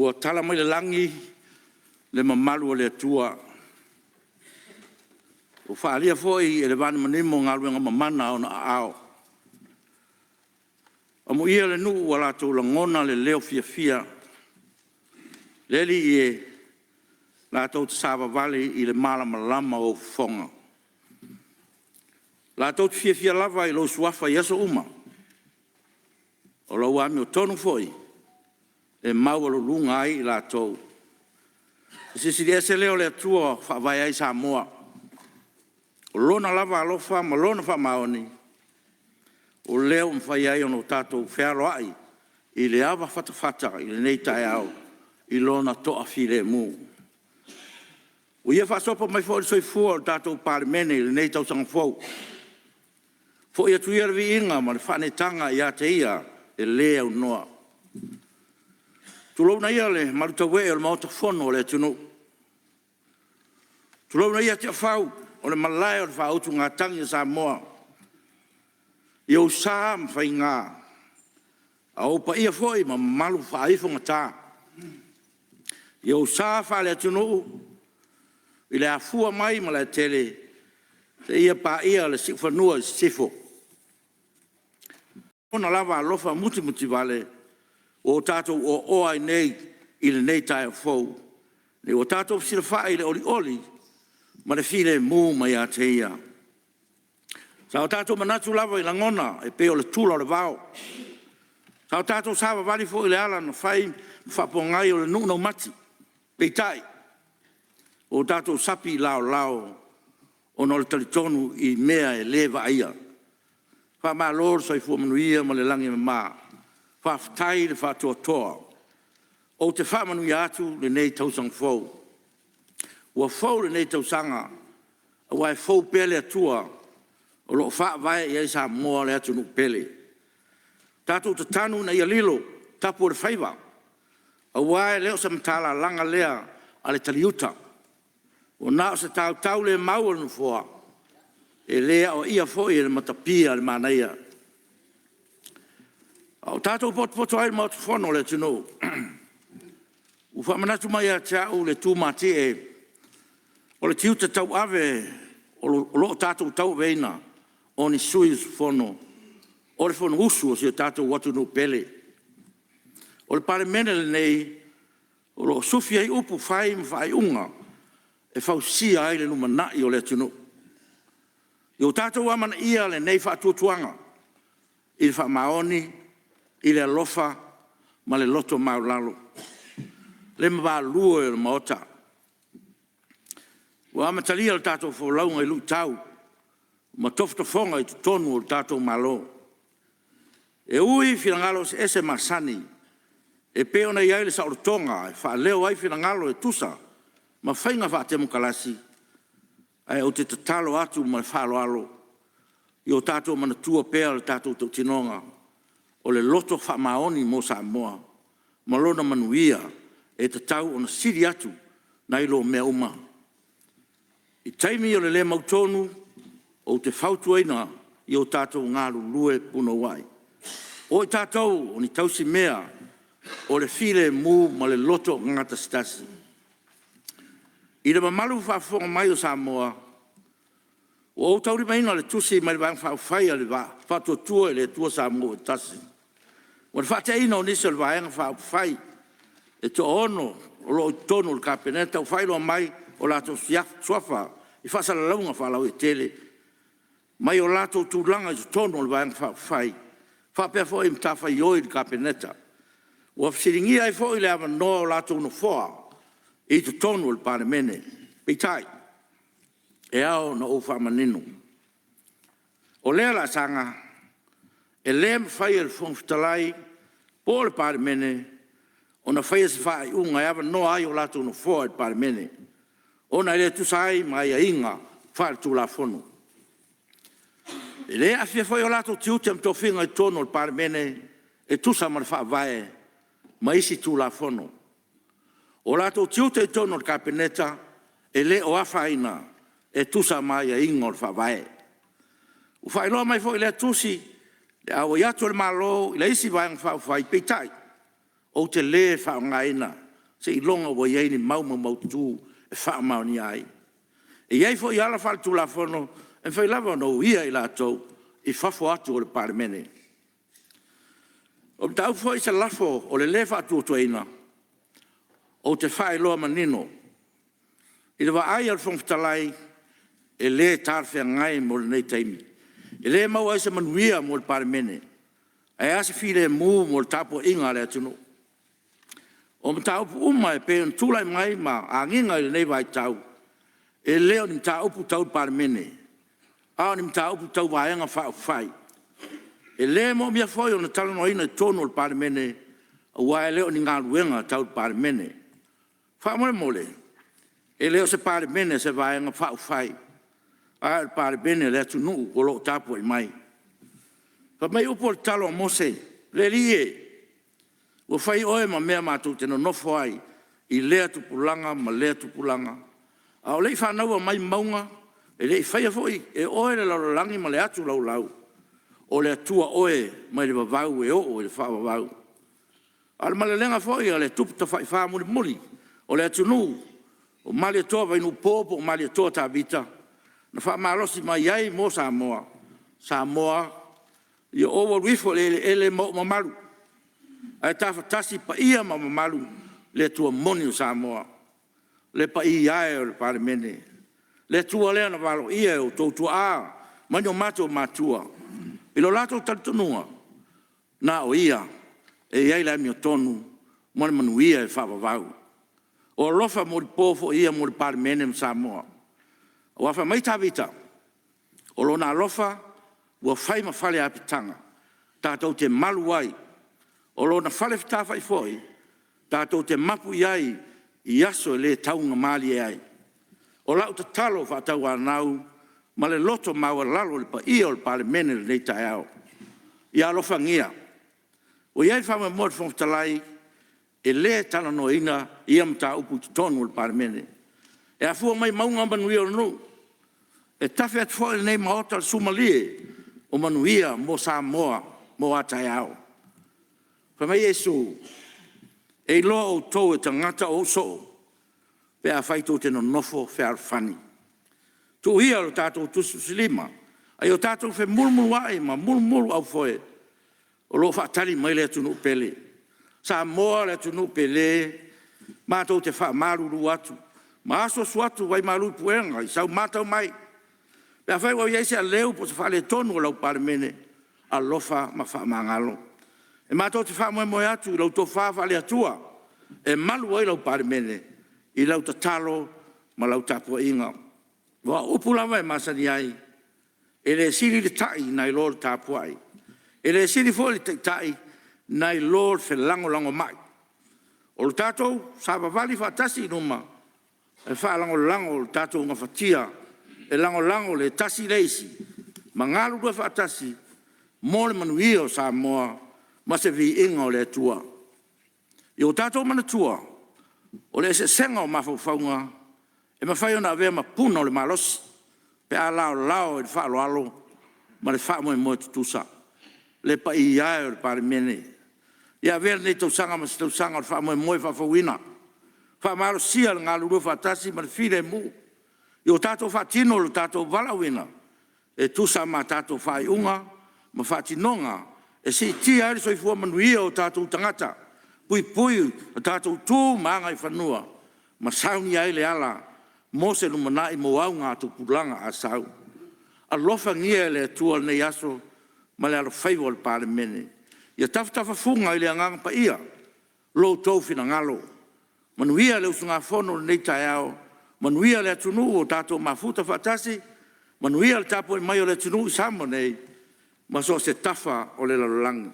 Ua tala mai le lagi le mamalu o le Atua, ua faaalia foi e le vanimonimo galuega mamana a Ona aao. Amuia le nuu ua latou lagona le leo fiafia, le Alii e, latou te savavali i le malamalama o ou fofoga. Latou te fiafia lava i lou Suafa i aso uma, o lau amiotonu foi e maualuluga ai i latou. O le Silisili Ese lea o le Atua e faavae ai Samoa, o Lona lava alofa ma Lona faamaoni o lea ua mafai ai ona tatou fealoai i le ava fatafata i lenei taeao i Lona toafilemu. Ua Ia faasopo mai foi le soifua o le tatou Palemene i lenei tausaga fou. Foi atu ia le viiga ma le faaneetaga ia te Ia e le aunoa. Tulouna ia le malutauee o le Maota Fono o le atunuu, tulouna ia Tiafau o le Malae o le Faautugatagi a Samoa i ou sa ma faiga, a o ou paia foi ma mamalu faaifogata. I ou sa faaleatunuu i le afua mai i Malaetele seia paia le siufanua i sisifo. O Lona lava alofa mutimutivale ua o tatou oaoa ai nei i lenei taeao fou, ina ua tatou fesilafai i le olioli ma le filemu mai ia te Ia. Sa o tatou manatu lava i lagona e pei o le tula o le vao, sa o tatou savavali foi i le ala na fai ma faapogai o le nuu raumati, peitai, ua o tatou sapi i laolao ona o le talitonu i mea e le vaaia. Faamalo le soifua manuia ma le lagi e mama, faafetai le faatoatoa. Ou te faamanuia atu lenei tausaga fou. Ua fou lenei tausaga aua e fou pea le Atua o lo o faavae i ai Samoa le atunuu pele. Tatou tatanu ina ia lilo tapu o le faiva, aua e le o se matalalaga lea a le taliuta, ua na o se tautaulemau a le Nofoa, e le aoaia foi e le matapia le manaia. A o tatou potopoto ai i le Maota Fono o le atunuu, ua faamanatu mai ia te au le tumatie o le tiute tauave o lo o tatou tauaveina, o ni sui usufono o le Fonousu a si o tatou atunuu pele. O le Palemene lenei, o lo o sufi ai upu fai ma faaiuga e fausia ai le lumanai o le atunuu. Ia o tatou amanaia lenei faatuatuaga i le faamaoni, i le alofa ma le loto maualalo. Le mamalu e o le Maota, ua amatalia le tatou folauga i luitau ma tofotofoga i totonu o le tatou Malo. E ui i finagalo eseese masani e pei ona i ai le saolotoga e faaleo ai finagalo e tusa ma faiga faatemokarasi, ae ou te tatalo atu ma le faaaloalo, ia o tatou manatua pea le tatou tautinoga, o le loto faamaoni mo Samoa ma lona manuia e tatau ona sili atu nai lo mea uma. I taimi o le le mautonu, ou te fautuaina ia o tatou galulue punouai. O i tatou o ni tausimea o le filemu ma le loto gatasitasi. I le mamalu faafofoga mai o Samoa, ua ou taulimaina le tusi mai le Vaega Faaupufai a le Faatuatua i le Atua Samoa ua Tasi, mo le faateaina o nisi o le Vaega Faaupufai e toaono o lo o i totonu o le Kapeneta ua faailoa mai o latou suafa i faasalalauga faalauaitele mai o latou tulaga i totonu o le Vaega Faaupufai faapea foi matafaioi i le Kapeneta. Ua fesiligia ai foi le avanoa o latou nofoa i totonu o le Palemene. Peitai, e ao ona ou faamanino, o lea laasaga e le mafai e le Fofoga Fetalai po o le Palemene ona faia se faaiuga e avanoa ai o latou nofoa i le Palemene, ona e le tusa ai ma aiaiga faale-Tulafono. E le aafia foi o latou tiute ma tofiga i totonu o le Palemene e tusa ma le Faavae ma isi Tulafono. O latou tiute i totonu o le Kapeneta, e le o afaina e tusa ma aiaiga o le Faavae. Ua faailoa mai foi i lea tusi le auai atu o le Malo i le isi Vaega Faaupufai, peitai, ou te le faaaogaina seiloga ua i ai ni mau maumaututu e faamaonia ai. E i ai foi ala faaletulafono e mafai lava ona uia i latou i fafo atu o le Palemene. O le mataupu foi i se lafo o le lē Faatuatuaina, ou te faailoa manino, i le vaai a le Fofoga Fetalai, e le talafeagai mo lenei taimi. E le maua ai se manuia mo le Palemene, ae a se filemu mo le tapuaiga a le atunuu. O mataupu uma e pei ona tulai mai ma agiga i lenei vaitau, e le o ni mataupu tau le Palemene, a o ni mataupu tau Vaega Faaupufai. E le moomia foi ona talanoaina i totonu o le Palemene, aua e le o ni galuega tau le Palemene. Faamolemole, e le o se Palemene a se Vaega Faaupufai, a o le Palemene a le atunuu o lo o tapuai mai. Fai mai upu o le tatalo a Mose, “Le Alii e, ua fai Oe ma mea matou te nonofo ai i lea tupulaga ma lea tupulaga. A o le i fanaua mai mauga, e le i faia foi e Oe le lalolagi ma le atu laulau, o le Atua Oe mai le vavau e oo i le faavavau.” A o le malelega foi a le Tupu Tafaifa mulimuli o le atunuu, o Malietoa Vainuupo po o Malietoa Tavita, na faamalosi mai ai mo Samoa, “Samoa, ia ou alu ifo i le eleele ma ou mamalu, ae tafatasi paia ma mamalu i le Atua moni o Samoa.” Le paia e o le Palemene, le Atua lea na valoia e o outou tuaa ma ni o matou matua i lo latou talitonuga, na o Ia e i ai le amiotonu ma le manuia e faavavau. O alofa molipo foi ia mo le Palemene ma Samoa. Aua fai mai Tavita, “O Lona alofa ua fai ma fale apitaga tatou te malu ai, o Lona fale fetafai foi tatou te mapu i ai i aso e le taugamalie ai.” O lau tatalo faatauanau ma le loto maualalo i le paia o le Palemene i lenei taeao, ia alofagia. Ua i ai le faamoemoe o le Fofoga Fetalai, e le talanoaina ia mataupu i totonu o le Palemene. E afua mai mauga manuia o le nuu. E tafe atu foi i lenei Maota le suamalie o manuia mo Samoa mo a taeao. Fai mai Iesu, “E iloa outou e tagata o ou soo pe afai tou te nonofo fealofani.” Tuu ia lo tatou tusitusilima a ia o tatou femulumuluai ma mulumuluaufoe, o lo o faatali mai le atunuu pele. Samoa le atunuu pele, matou te faamalulu atu ma asuasu atu vai malu i puega i sau matau mai. Pe afai ua i ai se aleu po o se faaletonu o lau Palemene, alofa ma faamagalo. E matou te faamoemoe atu i lau tofa faale-Atua e malu ai lau Palemene i lau tatalo ma lau tapuaiga. Aua o upu lava e masani ai, e le sili le ta'i nai lo le tapuai, e le sili foi le taitai nai lo le felagolagomai. O le tatou savavali faatasi i luma, e faalagolago i lo tatou gafatia, e lagolago le tasi i le isi ma galulue faatasi mo le manuia o Samoa ma se viiga o le Atua. Ia o tatou manatua, o le eseesega o mafaufauga e mafai ona avea ma puna o le malosi pe a laolao i le faaaloalo ma le faamoemoe tutusa. Le paia e o le Palemene, ia avea lenei tausaga ma se tausaga o le faamoemoe faafouina, faamalosia le galulue faatasi ma le filemu, ia o tatou faatino lo tatou valaauina e tusa ma a tatou faaiuga ma faatinoga e siitia ai le soifua manuia o tatou tagata, puipui o tatou tu ma agaifanua, ma saunia ai le ala mo se lumanai mo augatupulaga a sau. Alofagia e le Atua lenei aso ma le alofaiva o le Palemene. Ia tafatafafuga i le Agaga Paia lo outou finagalo. Manuia le usugafono i lenei taeao, manuia le atunuu ua tatou mafuta faatasi, manuia le tapuai mai a le atunuu i Samoa nei ma so o se tafa o le lalolagi.